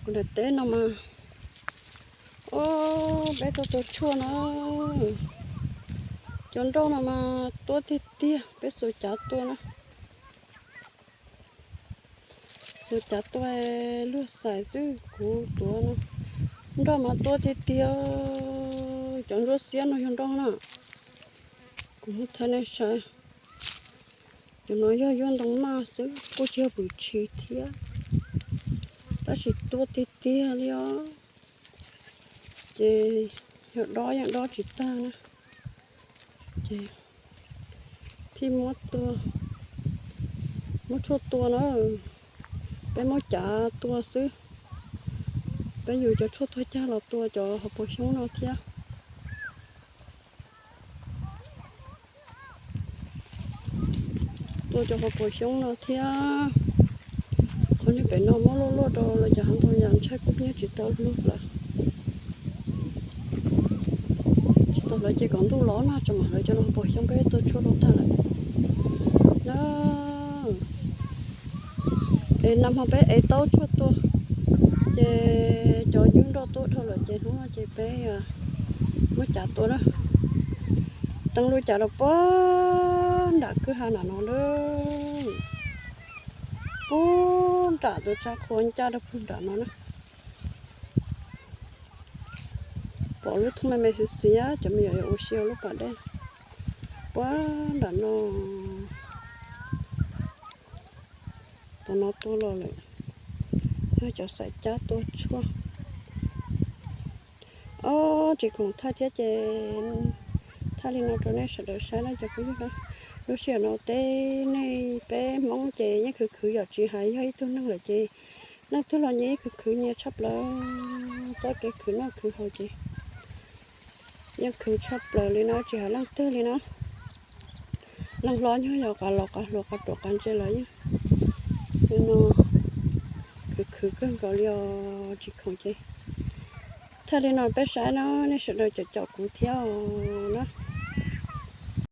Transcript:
Kuv daim teb no mas, o, peb tuaj tua tshuaj no, cov nroj no mas tuab tiag tiag, peb xuas cav tua na. Xuas cav tua luag xais xwb, kuv tuav no. Nroj mas tuab tiag tiag, cov ntsuab xiab no yog nroj na. Kuv muab thaij nej saib, cov no yog yuav ntoo naj xwb, kuj tsis yog pwm tshis thiab, tab sis tuab tiag tiag li os. Ces yog dob yeej dob tsis tag na, ces thiaj muab tua, muab tshuaj tua na. Peb muab cav tua xwb, peb yug cov tshuaj tuag cag los tua cov hauv paus xyoob no thiab. Tua cov hauv paus xyoob no thiab. Qhov niag pem no muab luaj luaj rau lawv cov hav ntoo yas ntshai kuj nyiab tsis tau luag lawm. Tsis tau lawv ces kom ntuj los na, tso mam lawv cov no hauv paus xyoob peb tuaj tshuaj rau tag lawm na. Es nag hmo peb ev taub tshuaj tua, ces cov ywb nroj tuaj dhau lawm ces hnub no ces peb muab cav tua na. Teeb lub cav rau puag nram kwj ha nram no na, puag nram tus tshav qhua ncaj rau puag nram no na. Pom lub thoob me me xiav xiav, cov me nyuam yuav ua si lub pas dej puag nram no. Tom no tua los lawm, yog cov xaiv cab tua tshuaj. Ob, tsis khoom thaij thiab ces thaij li no rau nej sawv daws saib na cov phooj ywg na. Lub sij hawm no teb nej peb Hmoob ces yeej khwv khwv yom, tsis hais yog ib tug neeg lawm ces leej twg los nyias yeej khwv khwv nyias tshaj plaws. Txoj kev khwv noj khwv haus ces yeej khwv tshaj plaws li na, tsis hais leej twg li na. Leej hlob nyuag yog qas los qas hluas qas ruam qas ntse los yeej li no, khwv khwv kawg nkaus li os, tsis khoom ces. Thaij li no peb saib na, nej sawv daws caum caum kuv thiab os na.